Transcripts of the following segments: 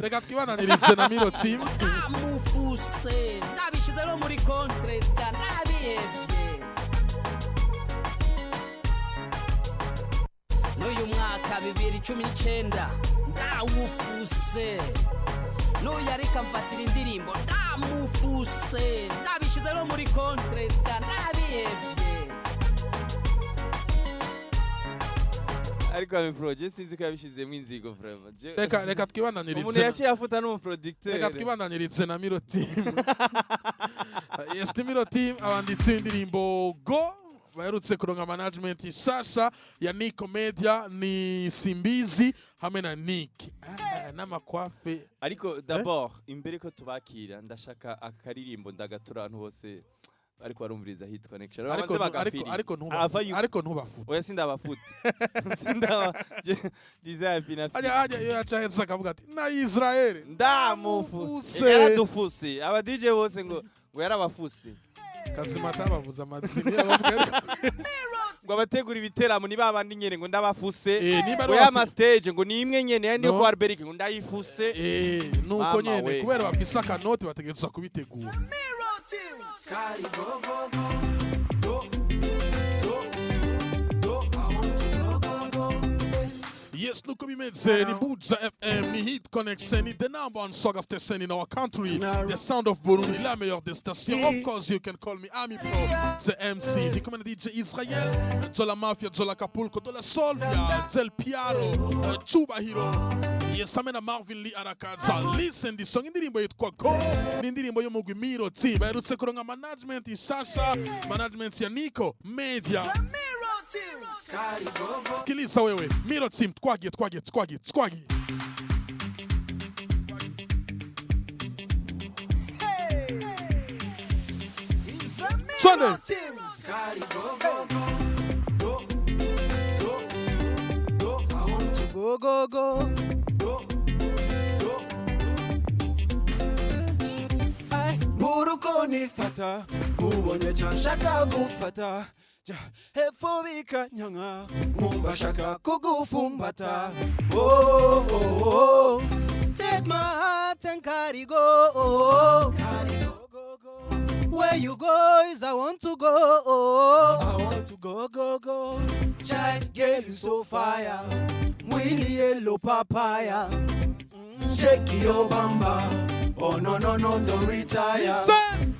Reka twibandanirize na Miro Team. Ndamufuse, ndabishyize no muri kontreta, ndabihebye. N'uyu mwaka 2019 ndawufuse. N'uyu ariko amfatira indirimbo, ndamufuse, ndabishyize no muri kontreta, ndabihebye. Ariko Ami Pro, je sinzi ko yabishizemo inzigo vraiment. Reka Umuntu twibandanirize. Yaciye afuta n'umuproducteur. Reka twibandanirize na Miro Team. Yes, ni Miro Team, abanditsi b'indirimbo Go, baherutse kuronka management nshasha ya Nico Media, ni Simbizi hamwe na Nick. Ah, n'amakwafe. Ariko d'abord, imbere ko tubakira, ndashaka akaririmbo ndagatura abantu bose ariko barumviriza Hit Connection. Ariko Babanze ariko bagafiri. ariko Ava ntubafute, ariko ntubafute. Oya, sindabafuta, sindaba Desire Pinafsi. Hajya hajya iyo yaca heza akavuga ati na Israel Ndamufuse. Ndamufuse. Yaradufuse aba DJ bose, ngo yarabafuse. Kazima atabavuze amazina yabavuga ariko. Ngo abategura ibiteramo ni babandi nyene, ngo ndabafuse. Niba Ngo ari ya ma stage ngo ni imwe nyene ya niyo No. kwa Alberic, ngo ndayifuse. Nuko Mama nyene we. kubera bafise akanoti bategerezwa kubitegura. Kari go go go go go go, I want to go go go. Yes, nuko bimeze. Ni Buja FM, ni Hit Connection, ni the number one soga station in our country, the sound of Burundi, la meilleure des stations. Of course, you can call me Ami Pro, the MC. Ndi kumwe na DJ Israel, Zola Mafia, Zola Acapulco, Dola Solvia, Zel Piaro, Chubahiro. Yes, hamwe na Marvin Lee Arakaza. Listen this song, indirimbo yitwa Go, ni indirimbo y'umugwi Miro Team. Baherutse kuronka management ishasha, management ya Nico Media. Kari go go. Sikiliza wewe, Miro Team, twagiye, twagiye, twagiye, twagiye. Twende. Kari go go go go go go, I want to Go go go. Go go. Mbura nifata ubonye ca nshaka gufata ja hepfo bikanyanka nkumva shaka kugufumbata, oh, oh, oh. Take my heart and carry go. Kari go go go. Where you go is I want to go. I want to go go go. Child girl, you so fire. Mwili yellow papaya. Shake your bamba. Oh no no no, don't retire. Listen,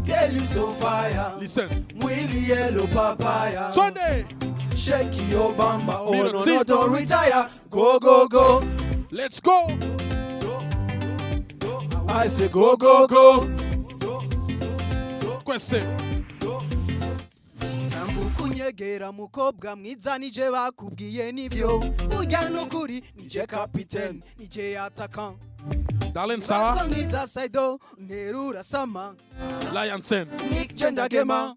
Girl, you so fire. listen. Mwili yellow papaya. Twende. Shake your bamba. Oh Miro no Team. no, don't retire. Go go go. Let's go. I say go go go. Twese. Tambuka unyegera mukobwa mwiza, nije bakubwiye nivyo burya nukuri, nije kapitene, nije ataka. Darlene Sawa, Mwiza saido nterura sama. Lion 10. Nije ndagema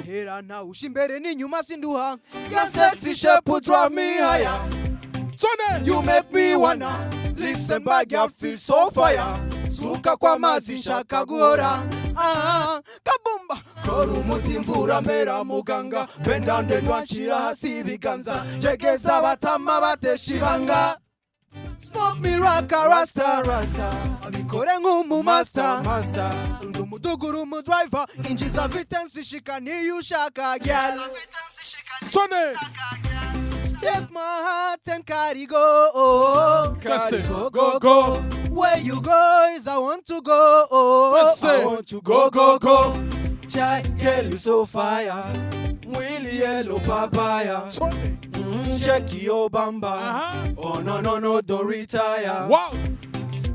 hera ntawusha imbere n'inyuma sinduha. Your sexy shape will drive me higher. Twende. You make me wanna listen back, I feel so fire. Suka kwa mazi nshaka guhora. Ah, kabumba. Kora umuti mvura mera muganga penda ndendwa nshira hasi ibiganza jegeza abatama batesha ibanga. Smoke me rock a rasta. Rasta. Abikore nk'umumasta. Master. Ndi umuduguru umudriver, injiza vitesse ishika niyo ushaka girl. Twende. Take my heart and carry go. Twese. Go go go. Where you go is I want to go. Twese. I want to go go go. Chai girl, you so fire. Mwili yellow papaya. Twende. Shake your bamba. Oh no no no, don't retire. Wow.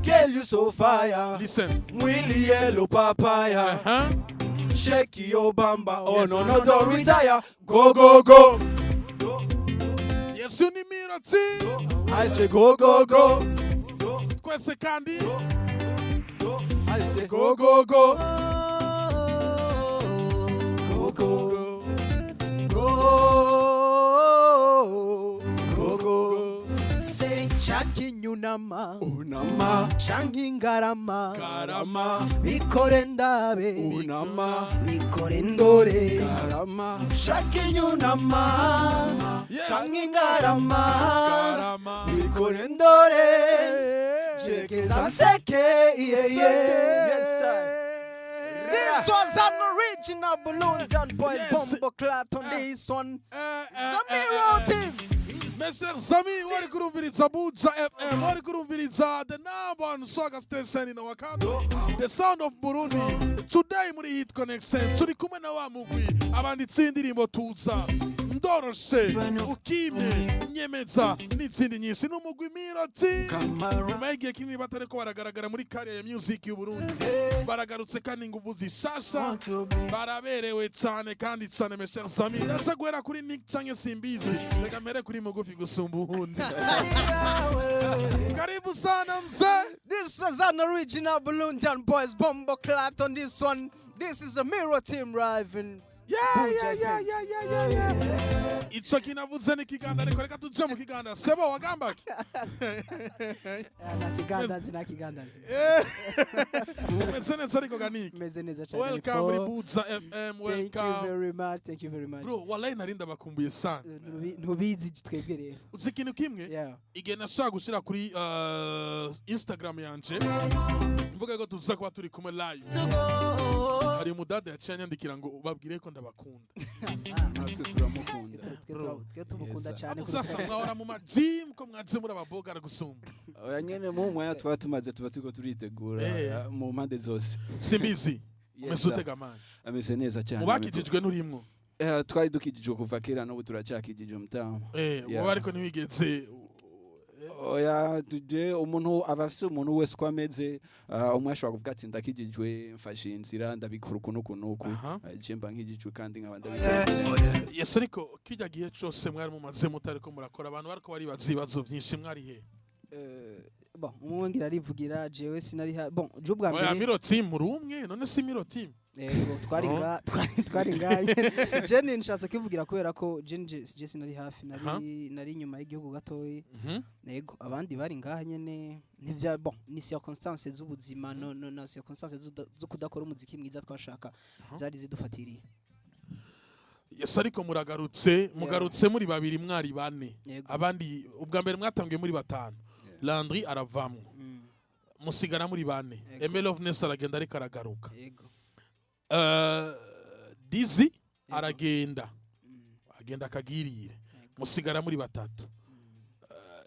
Girl, you so fire. Listen. Mwili yellow papaya. Shake your bamba. Oh Yes. no no, don't retire. Go go go. Yes, ni Miro Team. I say go go go. Twese kandi. I say go go go. Go go go. Go go. Say shaka inyunama. Unama. Canke ingarama. Karama. Bikore ndabe. Unama. Bikore ndore. Karama. Shaka inyunama. Yes. Canke ingarama. Karama. Bikore ndore. Jekeza nseke. Yeah, yeah. Yes, sir. This was an original Burundian Boys. Yes. Bombo clapped on this one. Eh. Samiro team. Mes chers amis, wari kurumviriza Buja FM, wari kurumviriza the number one swagger station in our country, the sound of Burundi. Today muri Hit Connection turi kumwe na wa mugwi abanditsi b'indirimbo Tuza, Ndoroshe, Ukimye, Nyemeza n'izindi nyinshi. Ni umugwi Miro Team. Nyuma y'igihe kinini batariko baragaragara muri carrière ya music y'u Burundi, baragarutse kandi inguvu zishasha, baraberewe cyane kandi cyane. Mes chers amis, ndaza guhera kuri Nick canke Simbizi, reka mpere kuri mugufi gusumba uwundi. Karibu sana, mzee. This is an original Burundian Boys. Bombo clapped on this one. This is a Mirror team driving. Buja FM. Yeah. Ico kinavuze ni kiganda, ariko reka tuje mu kiganda. Sebo, wagamba ki? Na kiganda nzi, na kiganda nzi. Umeze neza ariko ga, Nick? Meze neza cyane. Welcome muri Buja FM. Thank you Welcome. very much. Thank you very much. Bro, wallahi narinda bakumbuye sana. Ntubizi twebwe rero. Uzi ikintu kimwe? Igihe nashaka gushira kuri Instagram yanje mvuga ko tuza kuba turi kumwe live, hari umudada yaciye anyandikira ngo babwire ko ndabakunda. Natwe turamukunda. Twe tumukunda Yes, sir. cyane. Sasa mwahora mu ma gym ko mwaje muri ababogara gusumba? Oya nyene, mu mwanya twaba tumaze tuba turiko turitegura mu mpande zose. Simbizi. Yes, Umeze sir. ute gamani? Ameze neza cyane. Mubakijijwe nturimwo? Twari dukijijwe kuva kera, n'ubu turacyakijijwe, mutamu. Wowe ariko ntiwigeze? Oya, tuje umuntu aba afise umuntu wese uko ameze. Umwe ashobora kuvuga ati ndakijijwe, mfashe inzira, ndabikora uku n'uku n'uku. Je mba nkijijwe kandi nkaba ndabikora. Yes, ariko kijya gihe cose mwari mumaze mutariko murakora, abantu bariko baribaza ibibazo vyinshi: mwari he? Bon, umwe ngira arivugira, jewe sinari bon, je ubwa Oya, mbere. Miro Team muri umwe, none si Miro Team? Yego, twari Oh. nga twari nga je ni nshatse kwivugira kubera ko je sinari hafi, nari inyuma y'igihugu gatoyi. Yego, abandi bari ngaha nyene. Ntivya bon, ni circonstances z'ubuzima, no na circonstances zo kudakora umuziki mwiza twashaka zari zidufatiriye. Yes, ariko muragarutse, mugarutse muri babiri, mwari bane. Yego. Abandi ubwa mbere mwatangiye muri batanu, Landry aravamwo, musigara muri bane. Yego. Emile Loveness aragenda ariko aragaruka. Yego. Dizzy aragenda, agenda akagirire, musigara muri batatu.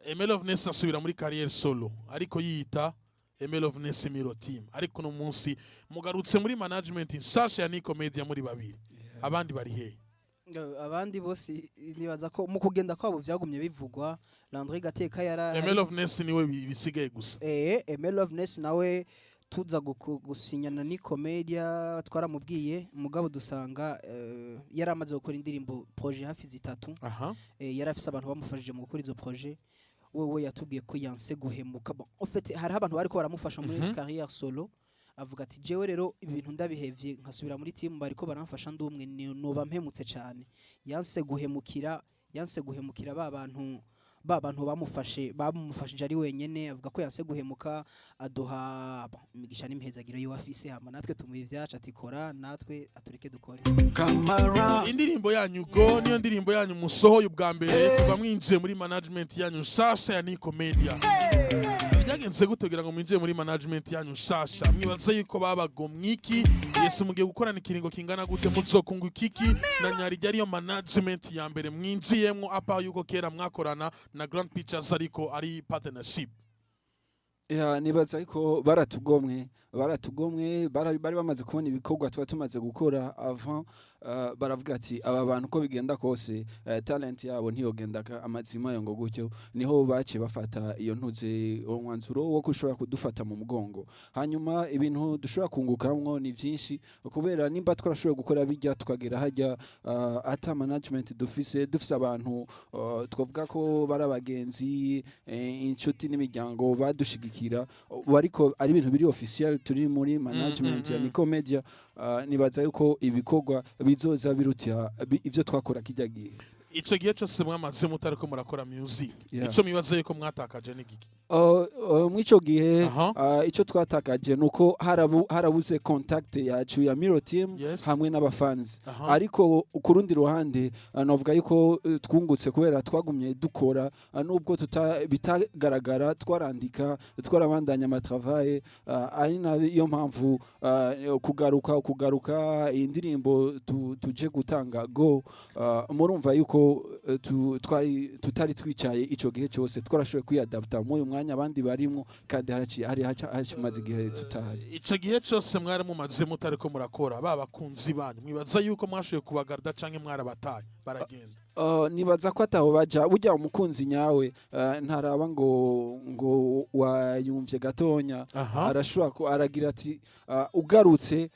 Emile Loveness asubira muri carrière solo ariko yiyita Emile Loveness Miro Team, ariko uno munsi mugarutse muri management nshasha ya Nico Media muri babiri. Abandi bari hehe? Abandi bose nibaza ko mu kugenda kwabo vyagumye bivugwa. Landry Gateka yara Emile Loveness niwe bisigaye gusa. Emile Loveness nawe tuza gusinyana ni Comedia twaramubwiye, mugabo dusanga yari amaze gukora indirimbo, projet hafi zitatu. Yari afise abantu bamufashije mu gukora izo projet. Wewe yatubwiye ko yanse guhemuka. Bon, en fait hariho abantu bariko baramufasha muri carrière solo, avuga ati jewe rero ibintu ndabihevye nkasubira muri team bariko baramfasha ndumwe noba mpemutse cane. Yanse guhemukira ba bantu bamufashe, bamufashije ari wenyene. Avuga ko yanse guhemuka, aduha bon, imigisha n'imihezagiro yiwe afise, hama natwe tumuha ivyacu, ati kora natwe atureke dukore. Indirimbo yanyu Go niyo ndirimbo yanyu musohoye ubwa mbere kuva mwinjiye muri management yanyu nshasha ya Nico Media. Byagenze gute kugira ngo mwinjire muri management yanyu nshasha? Mwibaza yuko babagomwe iki? Yesu, mugiye gukorana ikiringo kingana gute? Muzokunguka iki na Nyarijya ariyo management ya mbere mwinjiyemwo, apa yuko kera mwakorana na Grand Pictures ariko ari partnership? Ya, nibaza ariko baratugomwe, bari bamaze kubona ibikorwa tuba tumaze gukora avant, baravuga ati aba bantu uko bigenda kose, talent yabo ntiyogenda amazima yo ngo gutyo. Niho baciye bafata iyo ntuze, uwo mwanzuro wo kushobora kudufata mu mugongo. Hanyuma ibintu dushobora kungukamwo ni byinshi, kubera nimba twarashoboye gukora bijya tukagera hajya, ata management dufise abantu, twavuga ko bari abagenzi, inshuti n'imiryango badushigikira, ubu ariko ari ibintu biri officiel, turi muri management ya Nico Media, nibaza yuko ibikorwa bizoza biruta ivyo twakora kijya gihe. Ico gihe cose mwamaze mutariko murakora music, ico mwibaza yuko mwatakaje ni giki? Mw'ico gihe, ico twatakaje nuko harabuze contact yacu ya Miro Team hamwe n'abafans. Ariko ku rundi ruhande, novuga yuko twungutse kubera twagumye dukora, nubwo bitagaragara, twarandika, twarabandanya amatravail, ari nayo mpamvu kugaruka iyi ndirimbo tuje gutanga go, murumva yuko twari tutari twicaye ico gihe cyose, twarashoboye kwiyadapta muri uyu mwanya abandi barimwo, kandi hari hacimaze igihe tutahari. Ico gihe cose mwari mumaze mutariko murakora, ba bakunzi banyu mwibaza yuko mwashoboye kubagarda canke mwarabataye baragenda? Nibaza ko ataho baja. Burya umukunzi nyawe ntaraba ngo wayumvye gatonya, arashobora ko aragira ati ugarutse,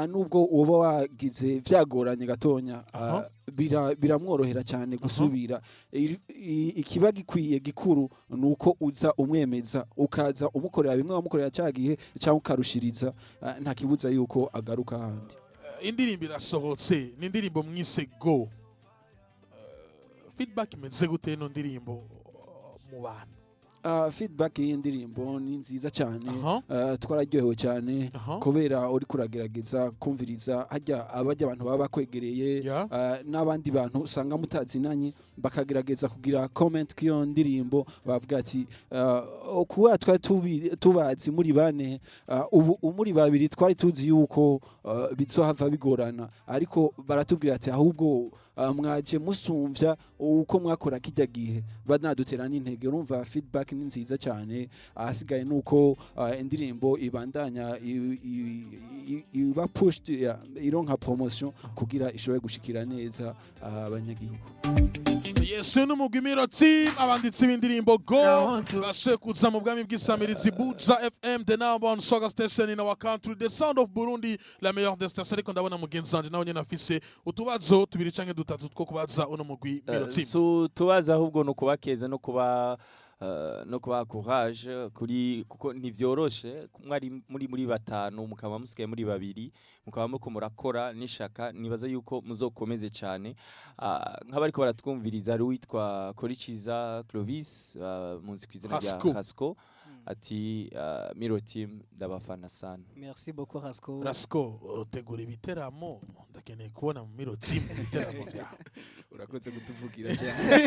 nubwo uba wagize vyagoranye gatonya, biramworohera cyane gusubira. Ikiba gikwiye gikuru nuko uza umwemeza, ukaza umukorera bimwe wamukorera cya gihe cyangwa ukarushiriza, nta kibuza yuko agaruka ahandi. Indirimbo irasohotse, ni indirimbo mwise Go. Feedback imeze gute ino ndirimbo mu bantu? Feedback y'iyi ndirimbo ni nziza cyane. Twararyohewe cyane kubera uri kuragerageza kumviriza hajya abajya abantu baba bakwegereye, n'abandi bantu usanga mutazinanye bakagerageza kugira comment k'iyo ndirimbo, bavuga ati kuba twari tubazi muri bane, ubu muri babiri twari tuzi yuko bizohava bigorana, ariko baratubwira ati ahubwo mwaje musumvya uko mwakora kijya gihe, banadutera n'intege. Urumva feedback ni nziza cyane. Ahasigaye nuko indirimbo ibandanya iba pushed, ironka promotion kugira ishobore gushikira neza abanyagihugu. Yesu n'umugwi Miro Team, abanditsi b'indirimbo Go, bashoboye kuza mu bwami bw'isamirizi Buja FM, the number one soga station in our country, the sound of Burundi, la meilleure des stations. Ariko ndabona mugenzi wanje nawe nyene afise utubazo tubiri canke dutatu two kubaza uno mugwi Miro Team. So tubaza ahubwo no kubakeza no kuba courage kuri, kuko ntivyoroshe mwari muri batanu mukaba musigaye muri babiri, mukaba muko murakora n'ishaka. Nibaza yuko muzokomeze cyane. Nk'abariko baratwumviriza, hari uwitwa Koriciza Clovis, munzi kw'izina rya Rasco. Rasco, ati Miro Team ndabafana sana. Merci beaucoup, Rasco. Rasco, utegura ibiteramo, ndakeneye kubona mu Miro Team mu biteramo byawe. Urakoze kutuvugira cyane.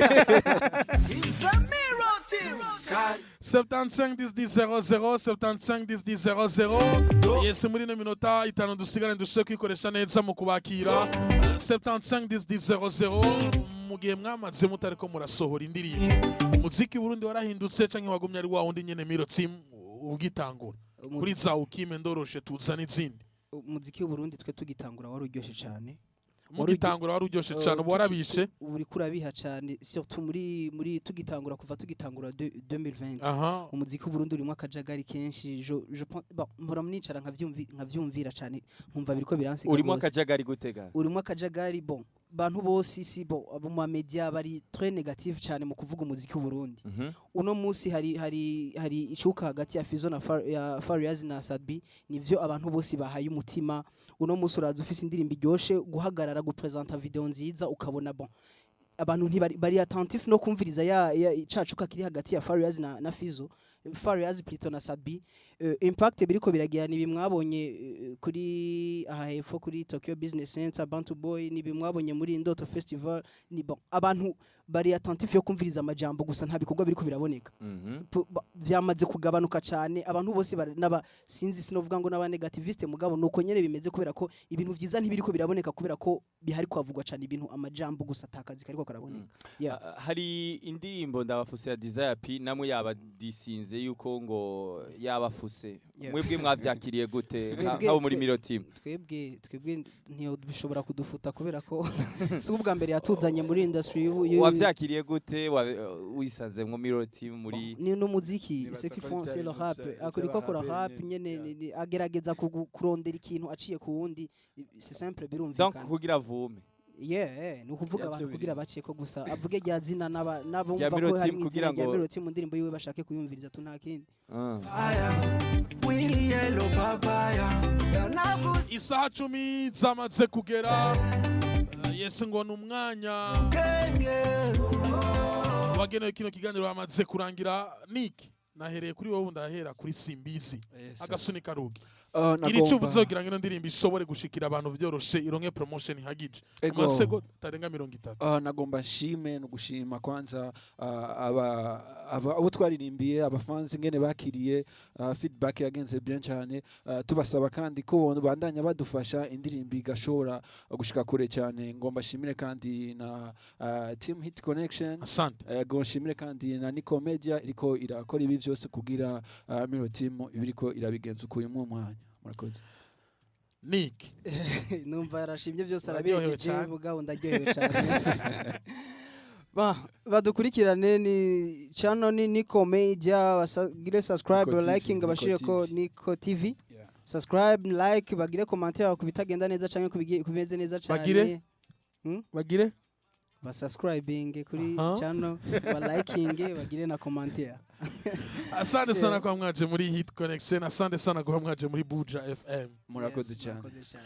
It's a Miro Team. 75 10 00, 75 10 00. Yes, muri ino minota 5 dusigaranye dushobore kwikoresha neza mu kubakira. 75 10 00. Mu gihe mwamaze mutariko murasohora indirimbo, umuziki Burundi warahindutse canke wagumye ari wa wundi nyene Miro Team ugitangura kuri za ukime ndoroshe tuza n'izindi? Umuziki w'Uburundi twe tugitangura wari uryoshe cyane. Mugitangura wari uryoshe cane, ubu warabishe? Uri kurabiha cyane, surtout muri tugitangura, kuva tugitangura 2020. Umuziki w'Uburundi urimo akajagari kenshi. Je pense, bon, mpora mnicara nkavyumvira cyane, nkumva biriko biransiga Urimo gose. akajagari gutega? Urimo akajagari. Bon, bantu bose si bon, abo mu media bari très négatif cyane mu kuvuga umuziki w'Uburundi. Uno munsi hari icuka hagati ya Fizo na ya Fariaz na Sadbi, nivyo abantu bose bahaye umutima. Uno munsi uraza ufise indirimbo iryoshe, guhagarara gupresenta video nziza, ukabona bon, abantu ntibari bari attentif no kumviriza ya icacuka kiri hagati ya Fariaz na Fizo, Fariaz plutôt na Sadbi. Impact biriko biragira ni bimwabonye kuri aha hepfo kuri Tokyo Business Center, Bantu Boy, ni bimwabonye muri Ndoto Festival. Ni bon, abantu bari attentif yo kumviriza amajambo gusa, nta bikorwa biriko biraboneka. Vyamaze kugabanuka cyane. Abantu bose naba sinzi, sinovuga ngo n'aba négativiste, mugabo nuko nyene bimeze, kubera ko ibintu vyiza ntibiriko biraboneka, kubera ko bihari kwavugwa cyane ibintu amajambo gusa, atakazi kariko karaboneka. Yeah. Hari indirimbo ndabafuse ya Desire P, namwe yaba disinze yuko ngo yabafuse. Mwebwe mwavyakiriye gute nk'abo muri Miro Team? Twebwe ntiyo bishobora kudufuta, kubera ko si ubwa mbere yatuzanye muri industry Wavyakiriye gute wisanze mu Miro Team muri ni n'umuziki? Nibaza Ce qu'ils ko font, ari c'est le vya rap. bintu Akoriko akora vy'abaraperi rap nyene. nyene. Agerageza kurondera ikintu aciye ku wundi, c'est simple, birumvikana. Donc kugira vume. Yeah, ni ukuvuga Yavyo abantu biri. kugira baciye ko gusa avuge rya zina n'abumva Rya ko Miro hari Team izina kugira rya ngo Miro Team mu ndirimbo yiwe bashake kuyumviriza tu, nta kindi. Willy yellow papaya. Isaha 10 zamaze kugera. Yes, ngo ni umwanya wagenewe kino kiganiro wamaze kurangira. Nick, nahereye kuri wowe, ndahera kuri Simbizi. Yes. Agasunika rugi. Nagomba- Iri cubu uzogira ngo ino ndirimbo ishobore gushikira abantu vyoroshe, ironke promotion ihagije mu Ego. masegonda atarenga 30. Nagomba nshime no gushima kwanza abo twaririmbiye, abafanzi, ingene bakiriye, feedback yagenze bien cyane. Tubasaba kandi ko bandanya badufasha, indirimbo igashobora gushika kure cyane. Ngomba shimire kandi na Team Hit Connection. Asante. Ngo nshimire kandi na Nico Media iriko irakora ibi byose kugira Miro Team ibiriko irabigenza uko uyu mwanya. Murakoze. Nick. Numva yarashimye byose. Uraryohewe Arabihejeje. cane. Mugabo ndaryohewe cyane. Badukurikirane, ni channel ni Nico Media, basagire subscribe, Nico TV, liking, Nico bashire ko TV. Nico TV, subscribe, like, bagire commentaire ku bitagenda neza canke ku bimeze neza cyane. Bagire? Bagire? Basubscribing kuri channel, ba liking, bagire na commentaire. Asante sana kwa mwaje muri Hit Connection, asante sana kwa mwaje muri Buja FM. Murakoze Yes, cyane. murakoze cyane.